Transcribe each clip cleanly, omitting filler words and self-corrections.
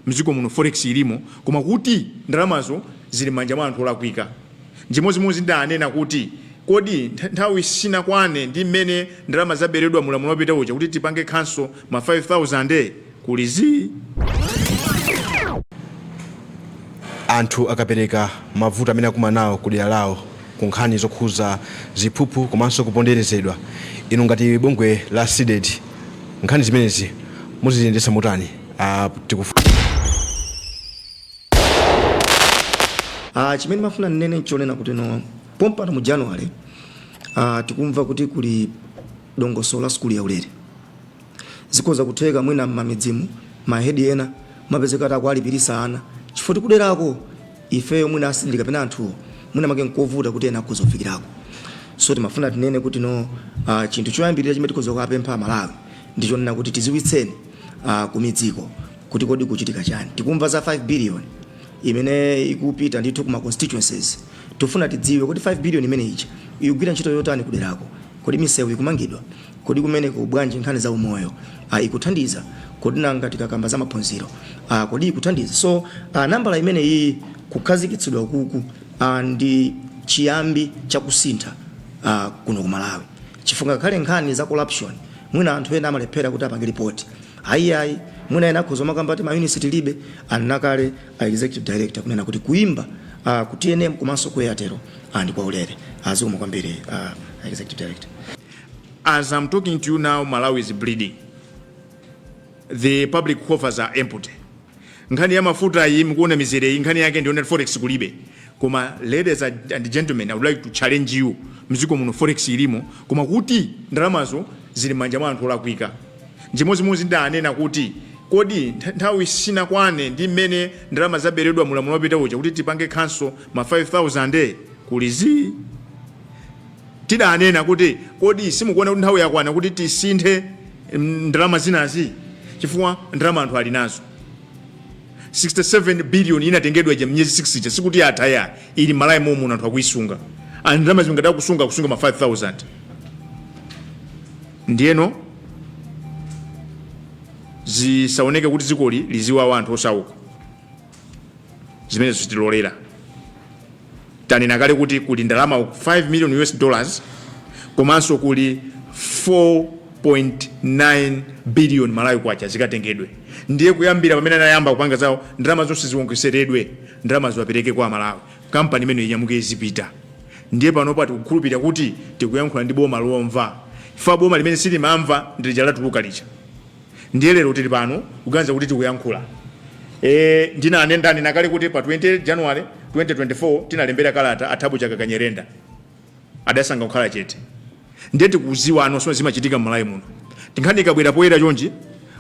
Mdziko muno forex ilimo, koma kuti ndalamazo zili m'manja mwa anthu olakwika. Nchimodzimodzi ndidanena kuti kodi nthawi sinakwane ndi mmene ndalama zaberedwa mulamuliro wapita uja kuti tipange cancel ma 5000 kuli zii. Anthu akapereka mavuto amene akumana nawo ku dera lawo ku nkhani zokhuza ziphuphu komanso kuponderezedwa, inu ngati bungwe la Cdedi nkhani zimenezi muziyendetsa motani? Chimene ndimafuna ndinene nchonena kuti no pompano mu January tikumva kuti kuli dongosolo la sukulu yaulere. Zikhoza kutheka mwina m'mamidzimu mahedi ena mapezeka kuti akuwalipirisa ana chifukwa tikuderako ifeyo mwina a CDEDI kapena anthuwo mwina make nkovuta kuti ena akhoza kufikirako. So timafuna tinene kuti no chinthu choyambirira chimene tikhoza kuwapempha Amalawi ndichonena kuti tiziwitseni kumidziko kuti kodi kuchitika chani. Tikumva za 5 billion imene ikupita ndithu kuma constituencies. Tifuna tidziwe kuti 5 billion imene ija ikugwira ntchito yotani kuderako. Kodi misewu ikumangidwa? Kodi kumeneko bwanji nkhani za umoyo ikuthandiza? Kodi nanga tikakamba za maphunziro kodi ikuthandiza? So nambala imene iyi kukhazikitsidwa ukuku ndi chiyambi chakusintha kuno ku Malawi, chifukwa ngakhale nkhani za corruption mwina anthu ena amalephera kuti apange report. Ayi ayi, mwina ena akhoza kumakamba kuti ma units tilibe. Anena kale a executive director kunena kuti kuimba ku TNM komanso ku Airtel ndi kwaulere. Zikomo kwambiri executive director. As I'm talking to you now, Malawi is bleeding. The public coffers are empty. Nkhani ya mafuta iyi mukuona mizere iyi, nkhani yake ndiona forex kulibe. Koma ladies and gentlemen, I would like to challenge you. Mdziko muno forex ilimo, koma kuti ndalamazo zili m'manja mwa anthu olakwika. Nchimodzimodzi ndidanena kuti kodi nthawi sinakwane ndi mmene ndalama zaberedwa mulamuliro wapita uja kuti tipange cancel ma 5000 kuli zii. Tidanena kuti kodi simukuona kuti nthawi yakwana kuti tisinthe ndalama zinazi, chifukwa ndalama anthu ali nazo. 67 billion inatengedwa ija miyezi 6 ija sikuti yatha ya ili Malawi momuno, anthu akuisunga. And ndalama zingada kusunga kusunga ma 5000. Ndiyeno zisaoneke kuti dzikoli liziwawa anthu osauka, zimenezo sitilolera. Tanena kale kuti kuli ndalama 5 million US dollars komanso kuli 4.9 billion Malawi kwacha zikatengedwe. Ndiye kuyambira pamene anayamba kupanga zawo, ndalama zonse ziwongeseredwe, ndalama ziwapereke kwa Malawi, kampani imene inyamuke izipita. Ndiye panopa tikukhulupirira kuti tikuyankhula ndi boma lomva, chifukwa boma limene silimamva ndi lija latuluka lija. Ndiye lero tili pano kuganiza kuti tikuyankhula. E, ndinanena kale kuti pa 20 January 2024 tinalembera kalata a Thabo Chakaka Nyirenda, adasankha kukhala chete. Ndiye tikuziwa anonso zimachitika m'Malawi muno. Nkhani ikabwera poyera chonchi,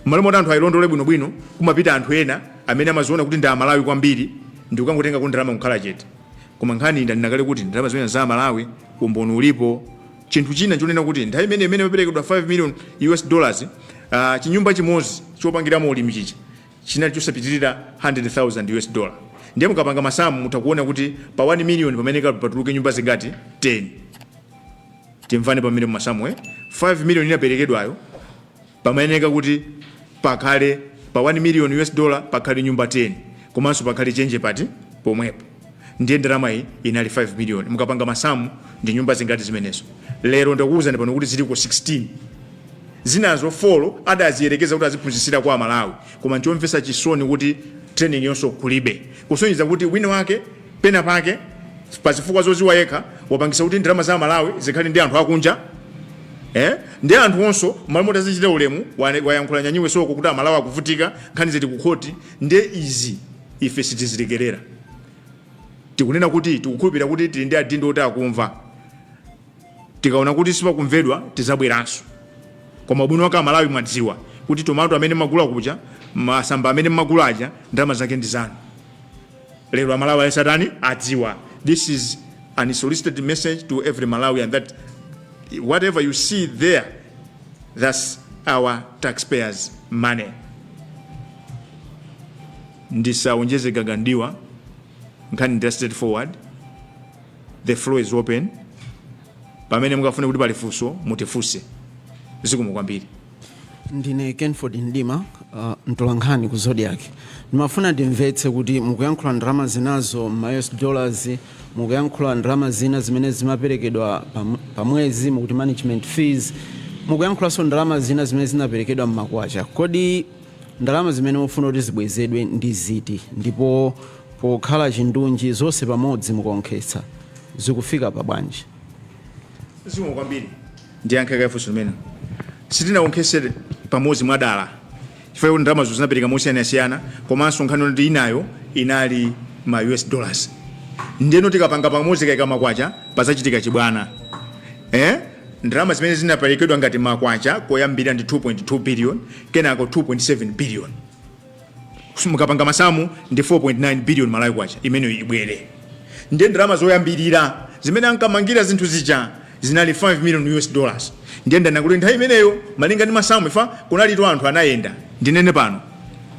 m'malo moti anthu ayilondole bwinobwino, kumapita anthu ena amene amaziona kuti ndi Amalawi kwambiri ndi kukangotenga ku ndalama kukhala chete. Koma nkhani ndanena kale kuti ndalama zimene za Malawi, umboni ulipo. Chinthu china chonena kuti nthawi imene imene imaperekedwa 5 million US dollars, chinyumba chimodzi chopangiramo ulimi chija chinali chosapitirira 100,000 US dollar. Ndiye mukapanga masamu mutha kuona kuti pa 1 million pamene patuluke nyumba zingati? 10. Timvane pamene mumasamu, eh? 5 million inaperekedwayo pamayeneka kuti pakhale pa 1 million US dollar pakhale nyumba 10 komanso pakhale chenje pati pomwepo. Ndiye ndalama iyi inali 5 million, mukapanga masamu ndi nyumba zingati zimenezo? Lero ndakuwuzani pano kuti ziliko 16, zinazo 4 adaziyerekeza kuti aziphunzitsira kwa Amalawi, koma nchomvetsa chisoni kuti training yonso kulibe, kusonyeza kuti wina wake pena pake pazifukwa zoziwa yekha wapangisa kuti ndalama za Malawi zikhale ndi anthu akunja, eh? Ndi anthu onso malo moti azichita ulemu wayankhula Nyanyiwe Soko kuti Amalawi akuvutika, nkhani zili ku khoti. Ndiye izi ife sitizilekerera. Tikunena kuti tikukhulupirira kuti tili ndi adindo oti akumva. Tikaona kuti sipakumvedwa tizabweranso. Koma ubwino wake Amalawi mwadziwa kuti tomato amene mmagula kuja, masamba amene mmagula aja, ndalama zake ndi zanu. Lero Amalawi ayesatani adziwa. This is an unsolicited message to every Malawian that whatever you see there, that's our taxpayers' money. Ndisaonjeze gagandiwa, nkhani ndi straightforward. The floor is open. Pamene mukafune kuti pali funso mutifunse. Zikomo kwambiri. Ndine Kenford Ndima, mtolankhani ku Zodiak. Ndimafuna ndimvetse kuti mukuyankhula ndalama zinazo ma US dollars, mukuyankhula ndalama zina zimene zimaperekedwa pamwezi, mukuti management fees, mukuyankhulanso ndalama zina zimene zinaperekedwa mmakwacha. Kodi ndalama zimene mufuna kuti zibwezedwe ndi ziti, ndipo pokhala chindunji zonse pamodzi mukuonkhetsa zikufika pa bwanji? Zikomo kwambiri. Ndiyankhe kafunso limene sitinaonkhesere pamodzi mwadala, chifukwa kuti ndalamazo zinapereka mosiyanasiyana, komanso nkhani yoti inayo inali ma US dollars. Ndiyeno tikapanga pamodzi kaika makwacha, pazachitika chibwana, eh? Ndalama zimene zinaperekedwa ngati makwacha koyambira ndi 2.2 billion, kenako 2.7 billion. Mukapanga masamu ndi 4.9 billion Malawi kwacha imeneyo ibwere. Ndiye ndalama zoyambirira zimene ankamangira zinthu zija zinali 5 million US dollars. Ndiye ndanena kuti nthawi imeneyo, malinga ndi masamu, ifa kunalitu anthu anayenda, ndinene pano,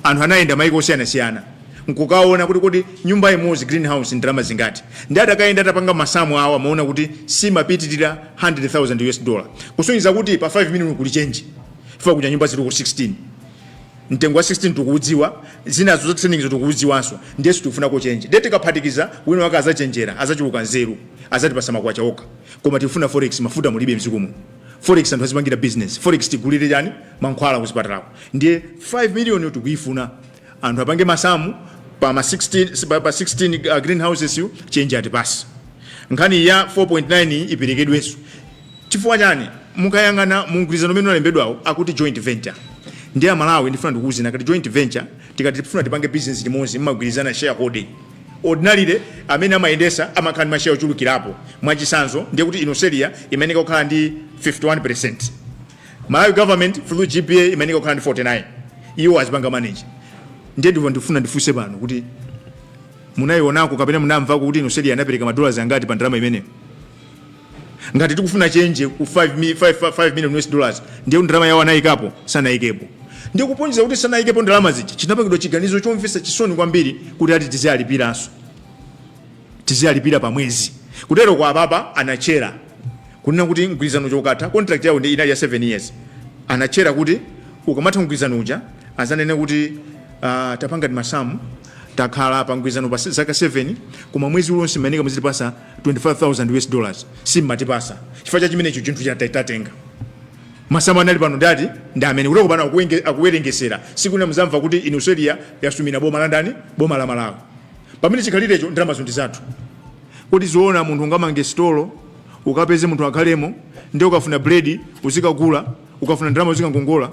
anthu anayenda maiko osiyanasiyana nkukaona kuti nyumba imodzi greenhouse ndalama zingati. Ndi atakayenda, atapanga masamu awo, amaona kuti simapitirira 100,000 US dollar, kusonyeza kuti pa 5 million kuli change. Ifa kuja nyumba zili ku 16, mtengo wa 16 tikuudziwa, zinazo za training tikuudziwanso, ndiye tikufuna change. Ndiye tikaphatikiza, wina wake azachenjera, azachuluka nzeru, azatipasa makwacha okha. Koma tifuna forex. Mafuta mulibe mdzikomo. Forex anthu azipangira business, forex tigulire chani, mankhwala kuzipatalako. Ndiye 5 million tikuifuna. Anthu apange masamu pa ma 16, pa 16 greenhouses yu, change atipasi. Nkhani ya 4.9 iperekedwenso chifukwa chani? Mukayang'ana mu mgwirizano umene unalembedwawo, akuti joint venture. Ndiye Amalawi, ndifuna ndikuwuzeni, akati joint venture, tikati tifuna tipange business limodzi, mmagwirizana shareholding. Ordinarily amene amayendesa amakhala ndi mashare ochulukirapo. Mwachisanzo, ndiye kuti Inoseria imayeneka kukhala ndi 51, Malawi government through GPA imayeneka kukhala ndi 49, iwo azipanga manage. Ndiye ndipo ndifuna ndifunse pano kuti munayionako kapena munamvako kuti Inoseria anapereka madollars angati pa ndalama imeneyo? Ngati tikufuna change ku 5 million US dollars, ndiye ndalama yawo anayikapo, sanayikepo. Ndiye kuponjeza kuti sanayikepo ndalama zija, chinapangidwa chiganizo chomvetsa chisoni kwambiri kuti ati tiziyalipiranso, tiziyalipira pa mwezi. Kutero kwa apapa anachera kunena kuti mgwirizano chokatha, contract yawo ndi inali ya 7 years, anachera kuti ukamatha mgwirizano uja azanene kuti tapanga ndi masamu, takhala pa mgwirizano pa zaka 7, koma mwezi uliwonse mmayeneka muzitipasa 25,000 US dollars, simmatipasa. Chifukwa cha chimenecho chinthu chatatenga masamu anali pano ndati ndi amene kutoko pano akuwerengesera. Siku lina muzamva kuti Inoseria yasumira boma la ndani? Boma la Malawi, pamene chikhalirecho ndalamazo ndi zathu. Kuti zoona munthu ungamange sitolo, ukapeze munthu akhalemo, ndiye ukafuna bread uzikagula, ukafuna ndalama uzikangongola,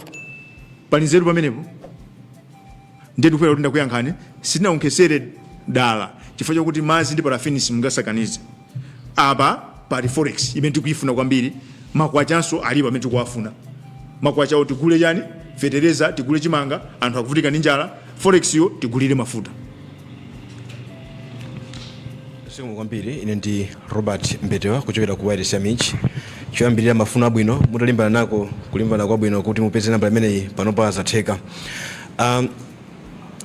pali nzeru pamenepo? Ndiye ndikupera kuti ndakuyankhani. Sitinaonkhesere dala chifukwa chokuti madzi ndi parafini simungasakanize. Apa pali forex imene tikuifuna kwambiri. Makwachanso alipo amene tikuwafuna. Makwachawo tigule chani? Fetereza, tigule chimanga, anthu akuvutika ndi njala. Forex yo tigulire mafuta. Zikomo kwambiri. Ine ndi Robert Mbetewa kuchokera ku Wireless ya Mich. Choyambirira, mafuno abwino mutalimbana nako kulimbana kwabwino kuti mupeze namba imeneyi, panopa zatheka.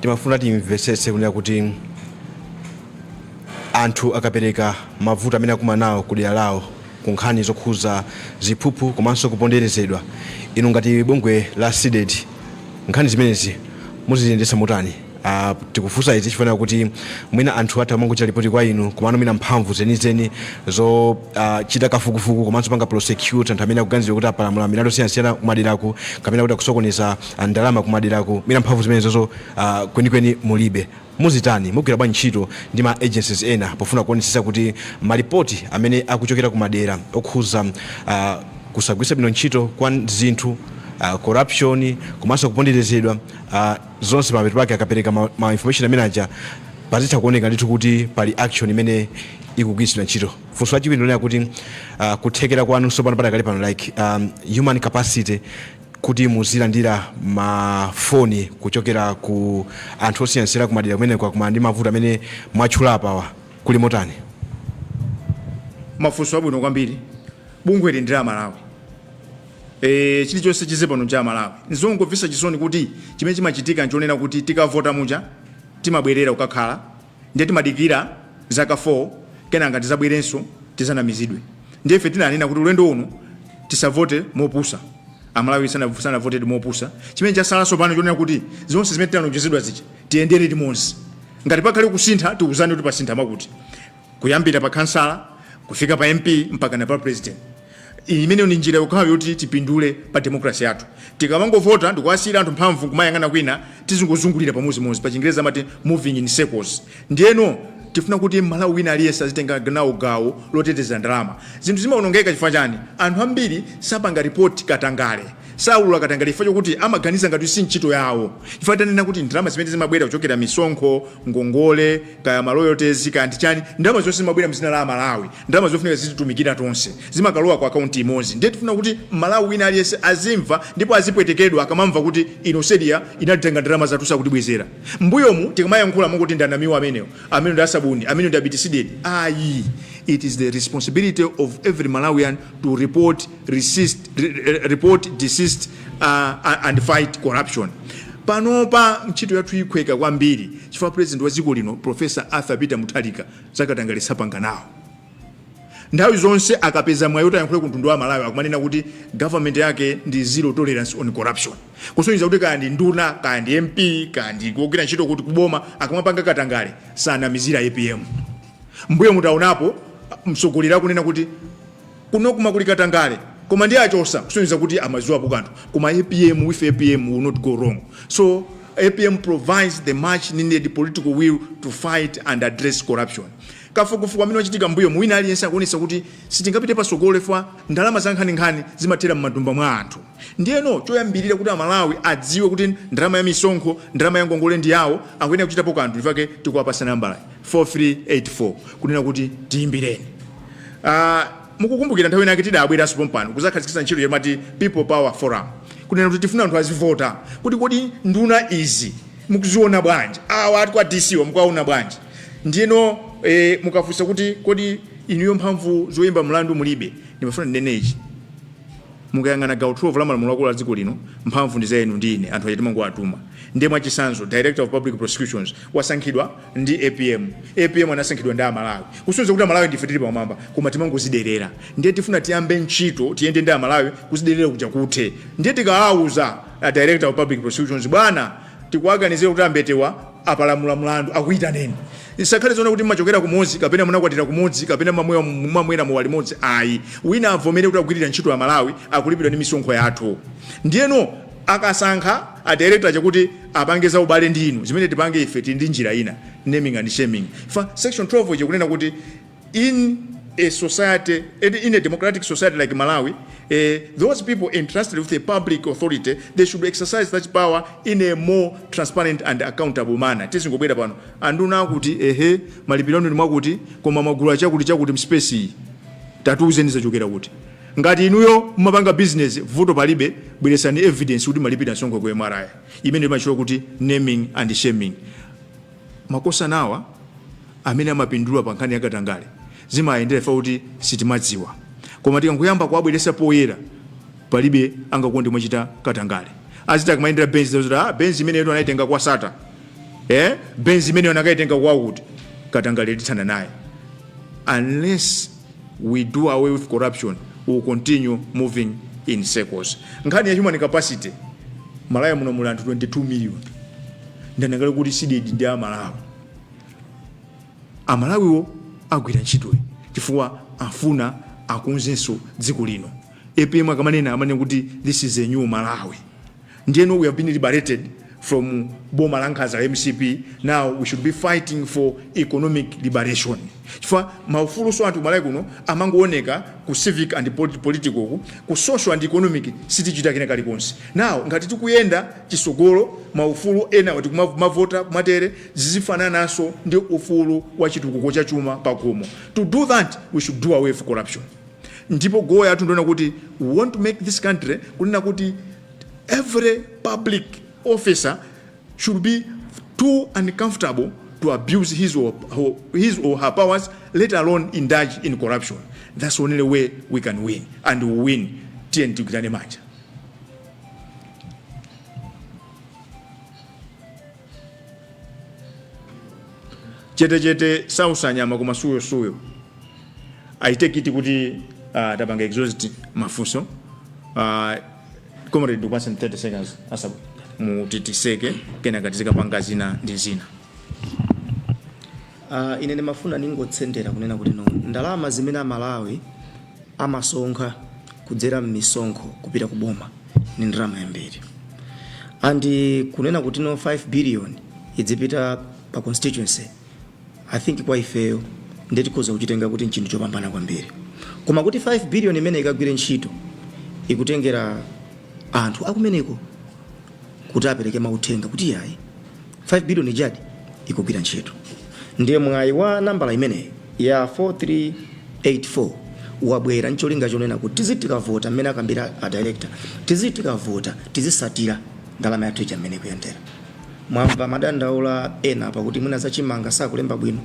Timafuna timvetsetse kunena kuti anthu akapereka mavuto amene akumana nawo ku dera lawo ku nkhani zokhuza ziphuphu komanso kuponderezedwa, inu ngati bungwe la CDEDI nkhani zimenezi muziyendetsa motani? Tikufunsa izi chifukwa kuti mwina anthu atha kumangochita ripoti kwa inu, komano mwina mphamvu zenizeni zochita kafukufuku komanso panga prosecute anthu amene akuganizidwa kuti apalamula milandu osiyanasiyana kumaderaku kapena kuti akusokoneza ndalama kumaderaku, mwina mphamvu zimenezozo kwenikweni mulibe. Muzitani? Mugwira bwanji ntchito ndi ma agencies ena pofuna kuonetsetsa kuti malipoti amene akuchokera kumadera okhuza kusagwiritsa bwino ntchito kwa zinthu, corruption komanso kuponderezedwa, zonse pamapeto pake akapereka ma information amene aja pazitha kuoneka ndithu kuti pali action imene ikugwiritsidwa ntchito? Funso lachiwiri ndilonena kuti kuthekera kwanu tsopano padakali pano, like human capacity, kuti muzilandira mafoni kuchokera ku anthu osiyanasiyana kumadera kumene kwakumana ndi mavuto amene mwatchula apawa, kuli motani? Mafunso abwino kwambiri. Bungwe ili ndi la Malawi. Chilichonse chize pano cha Malawi. Nzongomvetsa chisoni kuti chimene chimachitika nchonena kuti tikavota muja timabwerera kukakhala, ndiye timadikira zaka 4, kenaka tizabwerenso tizanamizidwe. Ndiye ife tinanena kuti ulendo uno tisavote mopusa. Amalawi sanavotedi mopusa. Chimene chasalanso pano chonena kuti zonse zimene tinalonjezedwa zija tiyendere limodzi. Ngati pakhale kusintha, tiuzane kuti pasintha makuti, kuyambira pa kansala kufika pa MP mpaka na pa president. Imeneyo ndi njira yokhayo yoti tipindule pa democracy yathu. Tikamangovota ndikuwasiyira anthu mphamvu kumayang'ana kwina, tizingozungulira pamodzimodzi. Pa Chingerezi amati moving in circles. Ndiyeno tifuna kuti Malawi wina aliyense azitenga nawo gawo loteteza ndalama. Zinthu zimaonongeka chifukwa chani? Anthu ambiri sapanga report katangale, saulula katangale chifukwa chokuti amaganiza ngati si ntchito yawo. Chifukwa tanena kuti ndalama zimene zimabwera kuchokera misonkho, ngongole, kaya ma royalties, kaya ndi chani, ndalama zonse zimabwera mzina la Amalawi. Ndalama zofunika zizitumikira tonse zimakalowa ku akaunti imodzi. Ndiye tifuna kuti Malawi wina aliyense azimva ndipo azipwetekedwa akamamva kuti ino Cdedi inatenga ndalama zathu, sakutibwezera. Mbuyomu tikamayankhula mukuti ndi anamiwa amenewo, amene ndi asabuni, amene ndi abiti CDEDI. Ayi, it is the responsibility of every Malawian to report, resist, report, desist and fight corruption. Panopa ntchito yathu ikhweka kwambiri chifukwa president wa dziko lino, Professor Arthur Peter Mutharika, zakatangale sapanga nawo. Nthawi zonse akapeza mwayi kuti ayankhule ku mtundu wa Malawi, akumanena kuti government yake ndi zero tolerance on corruption, kusonyeza kuti kaya ndi nduna, kaya ndi MP, kaya ndi kugwira ntchito kuti kuboma, akamapanga katangale sanamizira APM. Mbuyo mutaonapo mtsogoleri akunena kuti kuno kuma kuli katangale koma ndi achosa, kusonyeza kuti amadziwapo kanthu. Koma APM, with APM will not go wrong. So APM provides the much needed political will to fight and address corruption. Kafukufuku amene wachitika mbuyo mwina aliyense akuonetsa kuti sitingapite pasogolo ifwa ndalama za nkhaninkhani zimathera m'matumba mwa anthu. Ndiyeno choyambirira kuti Amalawi adziwe kuti ndalama ya misonkho, ndalama ya ngongole ndi yawo, akuyenera kuchitapo kanthu. Ifake tikuwapasa nambala 4384 kunena kuti tiyimbireni. Mukukumbukira nthawi inake tidabweranso pompano kuzakhazikitsa ntchito yomati People Power Forum, kunena kuti tifuna anthu azivota kuti kodi nduna izi mukuziona bwanji, awa ati kwa DC wa mukuwaona bwanji? Ndiyeno mukafunsa kuti kodi inuyo mphamvu zoyimba mlandu mulibe, ndimafuna ndinene ichi: mukayang'ana gawo 12 la malamulo akulu a dziko lino, mphamvu ndi za inu ndi ine, anthu aja timangowatuma. Ndiye mwachisanzo, Director of Public Prosecutions wasankhidwa ndi APM. APM anasankhidwa ndi Amalawi, kusonyeza kuti Amalawi ndife tili pamwamba, koma timangoziderera. Ndiye tifuna tiyambe ntchito, tiyende ndi Amalawi, kuziderera kuja kuthe. Ndiye tikawauza a Director of Public Prosecutions, "Bwana, tikuwaganizira kuti ambetewa apalamula mlandu, akuyitaneni," isakhale zoona kuti mumachokera kumodzi kapena munakwatira kumodzi kapena mamwera mowa limodzi, ayi. Wina avomere kuti akugwirira ntchito ya Malawi, akulipidwa ndi misonkho yathu. Ndiyeno akasankha a director chakuti apange za ubale ndi inu, zimene tipange ife tili ndi njira ina, naming and shaming. Fa section 12 ichi kunena kuti in a democratic society like Malawi, those people entrusted with a public authority, they should exercise that power in a more transparent and accountable manner. Tizingobwera pano, anduna akuti, ehe, malipiro anu ndi mwakuti, koma magulu achakuti chakuti m'space iyi, tatiuzeni zachokera kuti. Ngati inuyo mumapanga business, vuto palibe, bweresani evidence kuti malipira msonkho ku MRA. Imene imachula kuti naming and shaming. Makosanawa amene amapindula pa nkhani yakatangale zimayendera ife kuti sitimadziwa, koma tikangoyamba kuwabweresa poyera, palibe angakonde mwachita katangale. Aziti akamayendera Benz zoti, ah, Benz imeneyo anayitenga kwa Sata, Benz imeneyo anakayitenga kwakuti. Katangale tithana naye. Unless we do away with corruption, we will continue moving in circles. Nkhani ya human capacity, Malawi muno muli anthu 22 million. Ndanakale kuti CDEDI ndi Amalawi. Amalawiwo agwira ntchitoyi chifukwa afuna akonzenso dziko lino. APM akamanena, amanena kuti this is a new Malawi. Ndiyeno we have been liberated from boma la nkhanza la MCP. Now we should be fighting for economic liberation, chifukwa maufuluso anthu Malawi kuno amangooneka ku civic and political, ku social and economic sitichita kena kalikonse. Now ngati tikuyenda chisogolo, maufulu ena wati kumavota kumatere zizifanananso ndi ufulu wa chitukuko cha chuma pakhomo. To do that, we should do away with corruption. Ndipo goal yathu ndiona kuti we want to make this country kunena kuti every public officer should be too uncomfortable to abuse his or her powers, let alone indulge in corruption. That's the only way we can win, and we win. Tiye tigwirane manja. Chetechete sausanyama koma suyosuyo. I take it kuti tapanga exhaust mafunso. Comrade, ndikupatsa 30 seconds asabu mutitiseke, kenaka tizikapanga zina ndi zina. Ine ndimafuna ningotsendera kunena kuti no, ndalama zimene Amalawi amasonkha kudzera m'misonkho kupita ku boma ni ndalama yambiri, and kunena kuti no, 5 billion idzipita pa constituency, I think kwa ifeyo nditikhoza kuchitenga kuti nchinthu chopambana kwambiri. Koma kuti 5 billion imene ikagwire ntchito, ikutengera anthu akumeneko kuti apereke mauthenga kuti yayi, 5 billion ijadi ikugwira ntchito. Ndiye mwayi wa nambala imeneyi ya 4384 wabwera ncholinga chonena kuti tiziti tikavota, mmene akambira a director, tiziti tikavota tizisatira ndalama yathu ija mmene ikuyendera. Mwamva madandaula ena pakuti mwina zachimanga sakulemba bwino,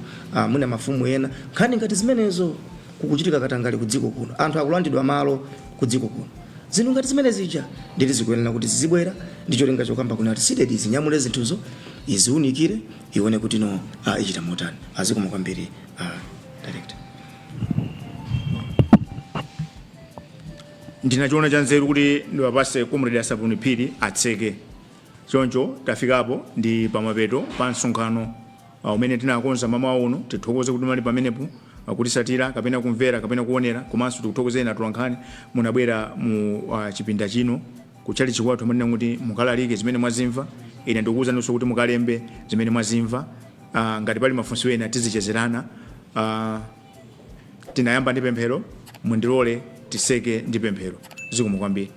mwina mafumu ena, nkhani ngati zimenezo. Kukuchitika katangale ku dziko kuno, anthu akulandidwa malo ku dziko kuno. Zinthu ngati zimene zija nditi zikuyenera kuti zizibwera ndi cholinga chokamba kuna kuti CDEDI zinyamule zinthuzo, iziunikire, ione kuti no, ichita motani. Azikoma kwambiri, director. Ndinachiona cha nzeru kuti ndiwapase Comrade Asapuni Phiri atseke. Choncho tafikapo ndi pamapeto pa msonkhano umene tinakonza mamawa uno. Tithokoze kuti mali pamenepo kutisatira kapena kumvera kapena kuonera, komanso tikuthokozeni atolankhani munabwera mu chipinda chino. Kutchalitchi kwathu amanena kuti mukalalike zimene mwazimva. Ine ndikuwuzaninso kuti mukalembe zimene mwazimva. Ngati pali mafunso ena, tizichezerana. Tinayamba ndi pemphero, mundilole tiseke ndi pemphero. Zikomo kwambiri.